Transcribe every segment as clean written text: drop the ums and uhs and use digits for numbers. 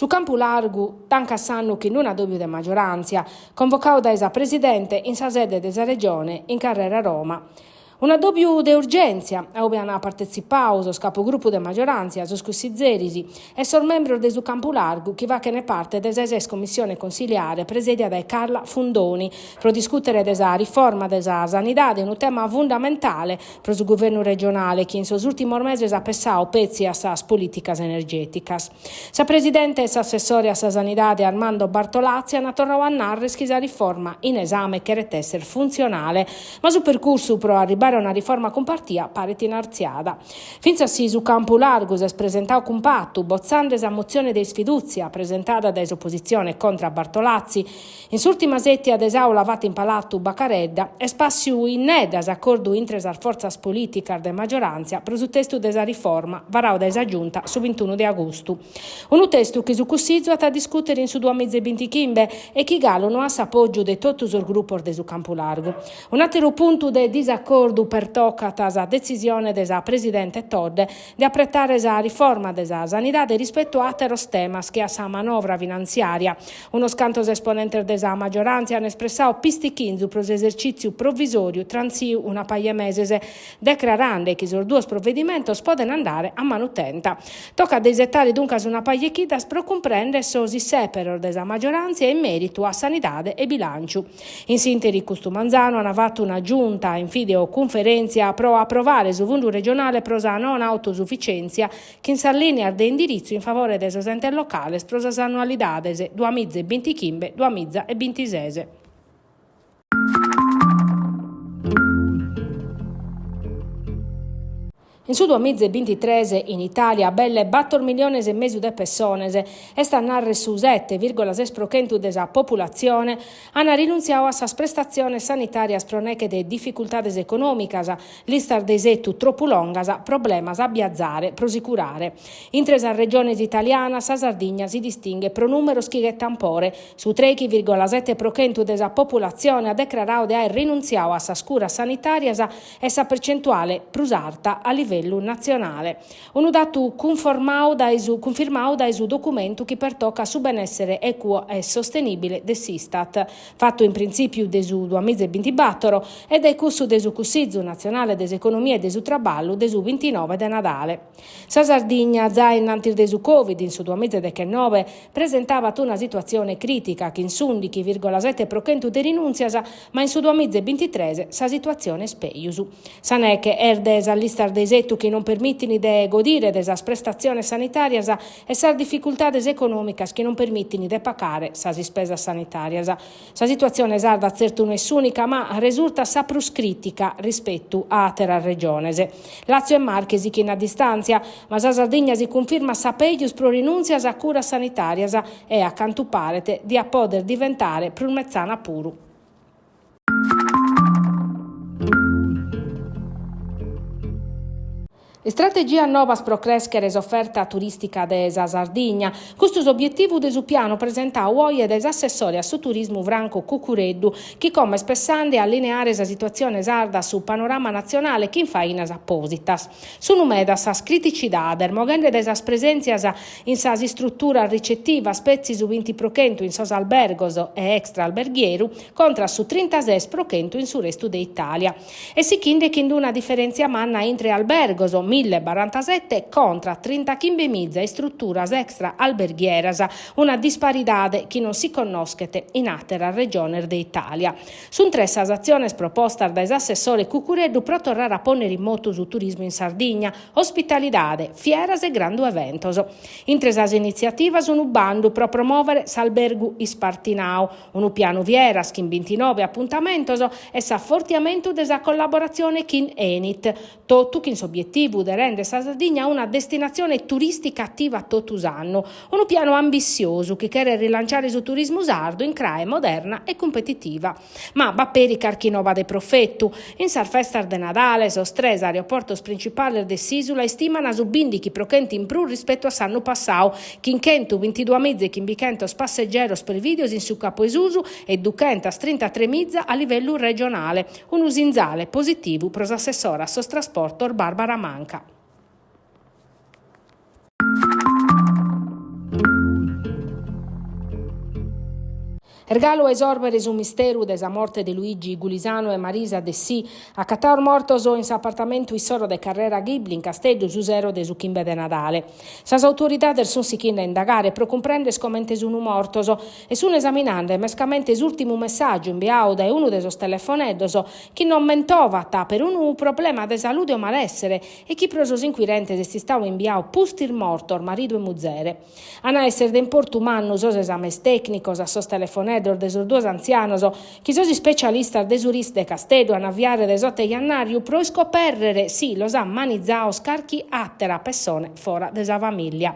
Su Campu Largu tancat s'annu chin un'adòbiu de magioràntzia, convocadu dae sa Presidente in sa sede de sa Regione in carrera Roma. Un'addòbiu de urgèntzia, a ube ant partetzipadu sos capogrupu de magioràntzia, sos cussizeris e sos membros de su Campu Largu chi faghent parte de sa ses commissione consiliare presèdia dae Carla Fundoni, pro discùtere de sa riforma de sa sanidade, unu tema fundamentale pro su guvernu regionale chi in sos ùrtimos meses at pessadu petzi a sas polìticas energèticas. Sa presidente e s'assessore a sa sanidade Armando Bartolazzi ant torradu a nàrrere chi sa riforma in esame cheret èssere funtzionale, ma su percursu pro arribbare a una riforma cumpartia paret in artziada. Fintzas si su Campu Largu s'est presentadu cumpatu, botzende sa motzione de isfidùtzia presentada dae s'opositzione contra a Bartolazzi, In s'ùrtima sètia de s'àula fata in Palatu Bacaredda, est pàssiu innedda s'acordu intre sas fortzas polìticas de magioràntzia pro su testu de sa riforma varadu dae sa Giunta su bintunu de agustu. Unu testu chi su Cussizu at a discùtere in su duamiza e bintichimbe e chi galu no at s'apògiu de totu sos grupos de su Campu Largu. Un'àteru puntu de disacordu pertocat sa detzisione de sa presidente Todde de apretare sa riforma de sa sanidade rispetu a àteros temas che a sa manovra finantziària. Unos cantos esponentes de sa magioràntzia an espressadu pistichinzu pro s'esercìtziu provisòriu trantziu una paja 'e meses, decrarende chi sos duos provedimentos poden andare a manu tenta. Tocat de isetare duncas una paja 'e chidas pro cumprèndere sos issèperos de sa magioràntzia in mèritu a sanidade e bilànciu. In s'ìnteri custu manzanu an fatu una giunta in videocunferèntzia pro aprovare su fundu regionale pro sa non autosuficièntzia chin sas lìnias de indiritzu in favore de sos entes locales pro sas annualidades duamiza e bintichimbe duamiza e bintises. In su duamiza e bintitres in Itàlia belle bator miliones e mesu de pessones, est a nàrrere su sete vìrgola ses pro chentu de sa populatzione, ant rinuntziadu a sas prestatziones sanitàrias pro neche de dificultades econòmicas, listas de isetu tropu longas, problemas a biazare pro si curare. Intre sas regiones italianas sa Sardigna si distinghet pro nùmeros chi ghetant pore, Su trèighi vìrgola sete pro chentu de sa populatzione at decraradu de aer rinuntziadu a sas curas sanitàrias e sa percentuale prus arta a livellu natzionale. Unu datu cunformadu dae su cunfirmadu dae su documentu chi pertocat su benèssere ecuo e sostenìbile de s'Istat, fatu in printzìpiu de su duamiza e bintibatoro, e dae cussu de su Cussizu natzionale de s'economia e de su traballu de su bintinove de Nadale. Sa Sardigna, zai innantis de su Covid, in su duamiza e dechenobe, presentabat una situatzione crìtica chin s'ùndichi vìrgola sete pro chentu de rinùntzias, ma in su duamiza e bintitres sa situatzione est pejus. Sa neche est de sas listas de isetu chi non permitint de godire de sas prestatziones sanitàrias e sas dificultades econòmicas chi non permitint de pacare sas ispesas sanitàrias. Sa situatzione sarda tzertu no est s'ùnica, ma resurtat sa prus crìtica rispetu a àteras regiones. Làtziu e Marche sichin a distàntzia, ma sa Sardigna si cunfirmat sa pejus pro rinùntzias a curas sanitàrias e, a cantu paret, diat pòdere diventare prus metzana puru. Istrategias nobas pro crèschere s'oferta turìstica de sa Sardigna. Custu s'obietivu de su pianu presentadu oje dae s'assessore a su turismu Franco Cuccureddu, chi como est pessande a allineare sa situatzione sarda a su panorama natzionale chin fainas apòsitas. Sunu medas sas criticidades, moghende dae sas presèntzias in sas istruturas ricetivas petzi su binti pro chentu in sos albergos e extraalberghieru contra su trintases pro chentu in su restu de Itàlia. E sichinde chin d'una diferèntzia manna intre albergos, millebarantasete contra trintachimbemiza istruturas extra alberghieras, una disparidade chi non si connoschet in àteras regiones de Itàlia. Sunt tres sas atziones propostas dae s'assessore Cuccureddu pro torrare a pònnere in motu su turismu in Sardigna, ospitalidade, fieras e grandu eventos. Intre sas initziativas unu bandu pro promòvere s'albergu ispartinadu, Unu pianu fieras chin bintinobe apuntamentos e s'afortiamentu de sa collaboratzione chin Enit, totu chin s'obietivu de render sa Sardigna una destinatzione turìstica ativa totu s'annu. Unu pianu ambissiosu chi cheret rilanciare su turismu sardu in crae moderna e cumpetitiva. Ma b'at peri carchi noba de profetu. In sas festas de Nadale sos tres aeroportos principales de s'ìsula istiman su bìndichi pro chentu in prus rispetu a s'annu passadu, chin chentuvintiduamiza e chimbichentos passegeros prevìdios in su Capu 'e Susu e duchentastrintatre-miza a livellu regionale, unu sinzale positivu pro s'assessora a sos trasportos Barbara Manca. Est galu a isòrbere su misteru de sa morte de Luigi Gulisano e Marisa Dessì, acatados mortos in s'apartamentu issoro de carrera Ghibli in Casteddu su sero de su chimbe de Nadale. Sas autoridades sunt sighende a indagare pro cumprèndere comente sunt mortos e sunt esaminende mescamente s'ùrtimu messàgiu imbiadu dae unu de sos telefoneddos chi non mentovat perunu problema de salude o malèssere e chi pro sos incuirentes est istadu imbiadu pustis mortos maridu e muzere. An a èssere de importu mannu sos esames tècnicos a sos telefoneddos de sos duos antzianos chi sos ispecialistas de su RIS de Casteddu an a aviare dae s'oto 'e jannàriu pro iscopèrrere si los at manizados carchi àtera pessone fora de sa famìllia.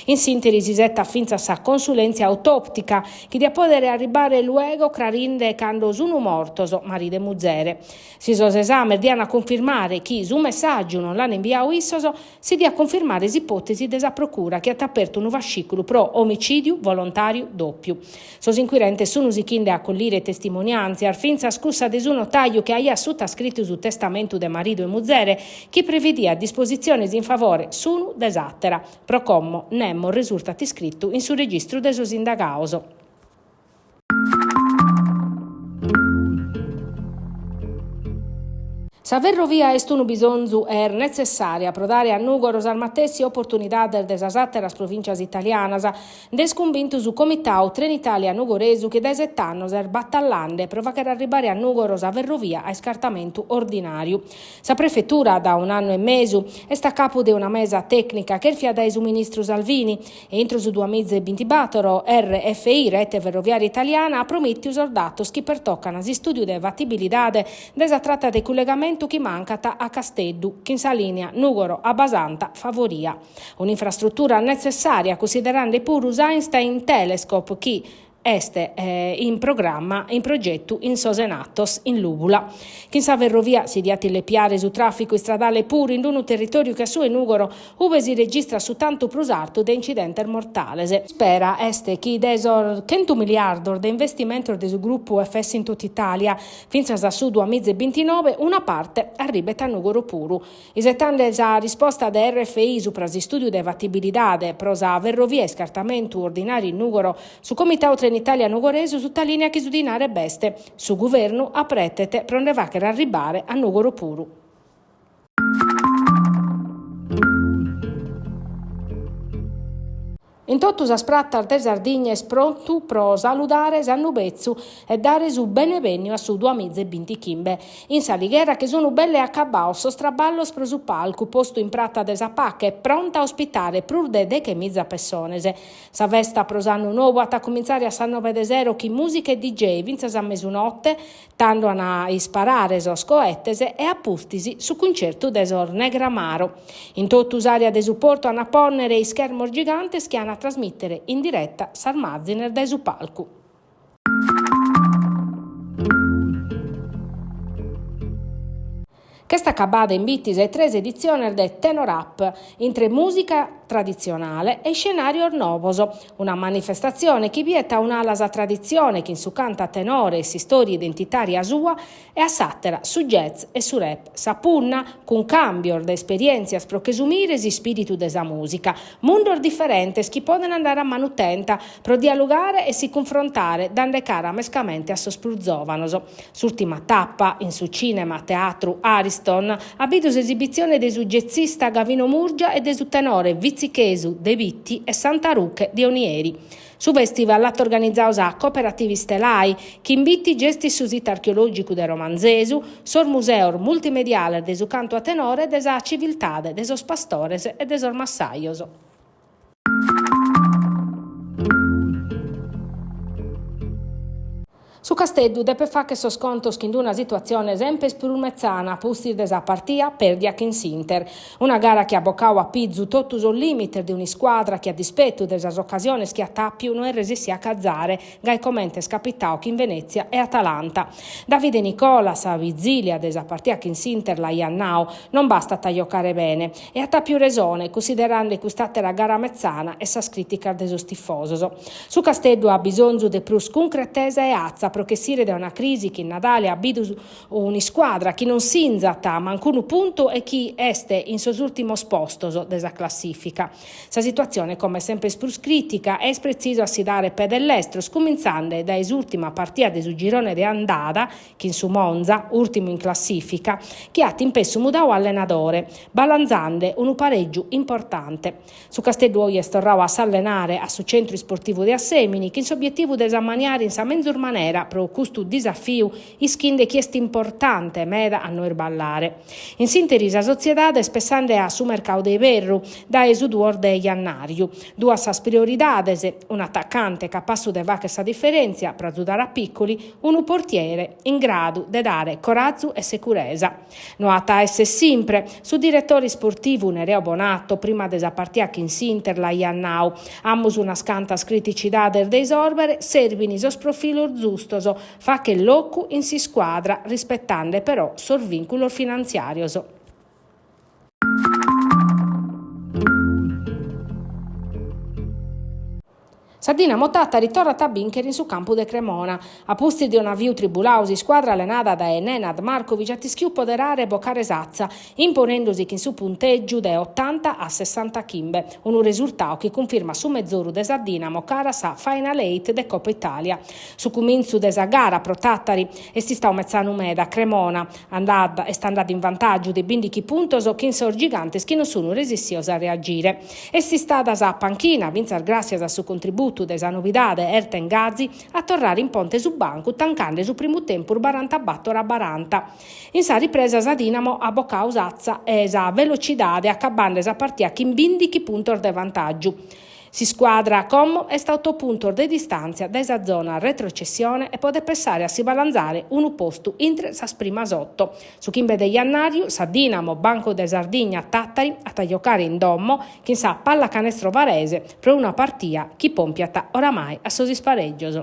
In s'ìnteri s'isetat fintzas sa consulèntzia autòptica chi diat pòdere arribbare luego crarinde cando sun mortos maridu e muzere. Si sos esames diant cunfirmare chi su messàgiu non l'an imbiadu issos, si diat cunfirmare s'ipòtesi de sa Procura chi at apertu unu fascìculu pro omicìdiu volontàriu dòpiu. Sos incuirentes sunt sighende a collire testimoniàntzias, fintzas cussa de su notàiu chi aiat sutascritu su testamentu de maridu e muzere chi previdiat dispositziones in favore s'unu de s'àtera. Pro como nemos resurtat iscritu in su registru de sos indagados. Sa ferrovia est unu bisonzu e est netzessària pro dare a Nùgoro sas matessi oportunidades de sas àteras provìntzias italianas. Nd'est cumbintu su Comitadu Trenitalia Nugoresu chi dae set'annos est batallende pro fàghere arribbare a Nùgoro sa ferrovia a iscartamentu ordinàriu. Sa Prefetura, da un'annu e mesu, est a capu de una mesa tècnica chèrfia dae su ministru Salvini e intro su duamiza e bintibatoro RFI, Rete Ferroviaria Italiana, at promìtiu sos datos chi pertocan s'istùdiu de fatibilidade de sa trata de cullegamentu chi mancat a Casteddu chin sa lìnia Nùgoro-Abbasanta Favoria. Un'infrastrutura netzessària cunsiderende puru s'Einstein Telescope chi Est in programma, in progetu in sos Enattos, in Lùbula. Chin sa ferrovia si diat illepiare su tràficu istradale puru in unu territòriu che a su 'e Nùgoro, ube si registrat su tantu prus artu de incidentes mortales. S'ispera est chi de sos chentu miliardos de investimentos de su grupu FS in totu Itàlia, fintzas a su duamiza e bintinoe, una parte arribet a Nùgoro puru. Isetende sa risposta de RFI supra s'istùdiu de fatibilidade pro sa ferrovia a iscartamentu ordinàriu in Nùgoro, su Comitadu Trenitalia Nugoresu sutalìniat chi su dinare b'est, su guvernu apretet pro nde fàghere arribbare a Nùgoro puru. In totu sas pratas de Sardigna est prontu pro saludare s'annu betzu e dare su benebènniu a su duamiza e bintichimbe. In S'Alighera che sunu belle acabados sos traballos pro su palcu postu in prata de sa Pache, pronta a ospitare prus de dechemiza pessones. Sa festa pro s'annu nou at a cumintzare a sas nobe de sero chin mùsica e DJ fintzas a mesunote, Tando an a isparare sos coetes e a pustis su cuncertu de sos Negramaro. In totu s'àrea de su portu an a pònnere ischermos gigantes chi an a trasmìtere in direta sas màzines dae su palcu. Ch'est acabada in Bitti sa 'e tres editziones de Tenorap, intre mùsica traditzionale e iscenàrios novos, una manifestatzione chi biet a un'ala sa traditzione chin su cantu a tenore e s'istòria identitària sua e a s'àtera su jazz e su rap, sa punna, cuncàmbios de esperièntzias pro chesumire s'ispìritu de sa mùsica, mundos diferentes chi podent andare a manu tenta pro dialogare e si cunfrontare dande cara mescamente a sos prus zòvanos. S'ùrtima tapa, in su cìnema teatru Ariston, at bidu s'esibitzione de su jazzista Gavino Murgia e de su tenore vitzichesu de Bitti e Santa Ruche de Onieri. Su fèstival l'at organizadu sa Cooperativa Istelai, chi in Bitti gestit su situ archeològicu de Romanzesu, sos museos multimediales de su cantu a tenore e de sa civiltade de sos pastores e de sos massajos. Su Casteddu depet fàghere sos contos chin d'una situatzione semper prus metzana a pustis de sa partia pèrdia chin s'Inter. Una gara chi at bocadu a pizu totu sos lìmites de un'iscuadra chi a dispetu de sas ocasiones chi at àpiu no est resessia a cazare, gai comente est capitadu chin Venètzia e Atalanta. Davide Nicola a sa vizìlia de sa partia chin s'Inter l'aiat nadu, non bastat a jocare bene. E at àpiu resone, cunsiderende cust'àtera gara metzana e sas crìticas de sos tifosos. Su Casteddu at bisonzu de prus cuncretesa e atza. pro ch'essire dae una crisi chi in Nadale at bidu un'iscuadra chi non sinzat mancunu puntu e chi est in sos ùrtimos postos de sa classìfica. Sa situatzione como est semper prus crìtica e est pretzisu a si dare pedes lestros, cumintzande dae s'ùrtima partia de su girone de andada chin su Monza, ùrtimu in classìfica, chi at in pessu mudadu allenadore, balanzande unu parègiu importante. Su Casteddu oje est torradu a s'allenare a su centru isportivu de Assèmini chin s'obietivu de s'ammaniare in sa menzus manera pro custu disafiu ischinde chi est importante meda a no irballare. In s'ìnteri sa sotziedade est pessande a su mercadu de iberru dae su duos de jannàriu. Duas sas prioridades, un'atacante capassu de fagher sa diferèntzia pro azudare a Piccoli, unu portiere in gradu de dare corazu e securesa. No at a èssere simpre. Su diretore isportivu Nereo Bonato prima de sa partia chin s'Inter l'aiat nau, Amus unas cantas criticidades de isòrbere, serbin sos profilos zustos, fagher locu in s'iscuadra rispetande però sos vìnculos finantziàrios. Sa Dinamo Tàtari torrat a bìnchere in su campu de Cremona. A pustis de un'aviu tribuladu s'iscuadra allenada dae Nenad Markovic at ischiu poderare e bocare s'atza, imponendosi chin su puntègiu de otanta a sessantachimbe, unu resurtadu chi cunfirmat su mezoru de sa Dinamo cara a sa Final Eight de Copa Italia. Su cumintzu de sa gara pro Tàtari est istadu metzanu meda, Cremona andada est andada in vantàgiu de bìndighi puntos chin sos gigantes chi non sunt resissios a reagire. Est istada sa panchina, fintzas gràssias a su contributu de sa novidade Erten Gazi, a torrare in ponte su bancu tancande su primu tempus barantabator a baranta. In sa ripresa sa Dinamo at bocadu s'atza e sa velocidade acabande sa partia chin bìndighi puntos de vantàgiu. S'iscuadra como est a oto puntos de distàntzia dae sa zona retrocessione e podet pessare a si balanzare unu postu intre sas primas oto. Su chimbe de jannàriu sa Dinamo Banco de Sardigna Tàtari at a giocare in domo chin sa Pallacanestro Varese pro una partia chi pòmpiat oramai a sos isparègios.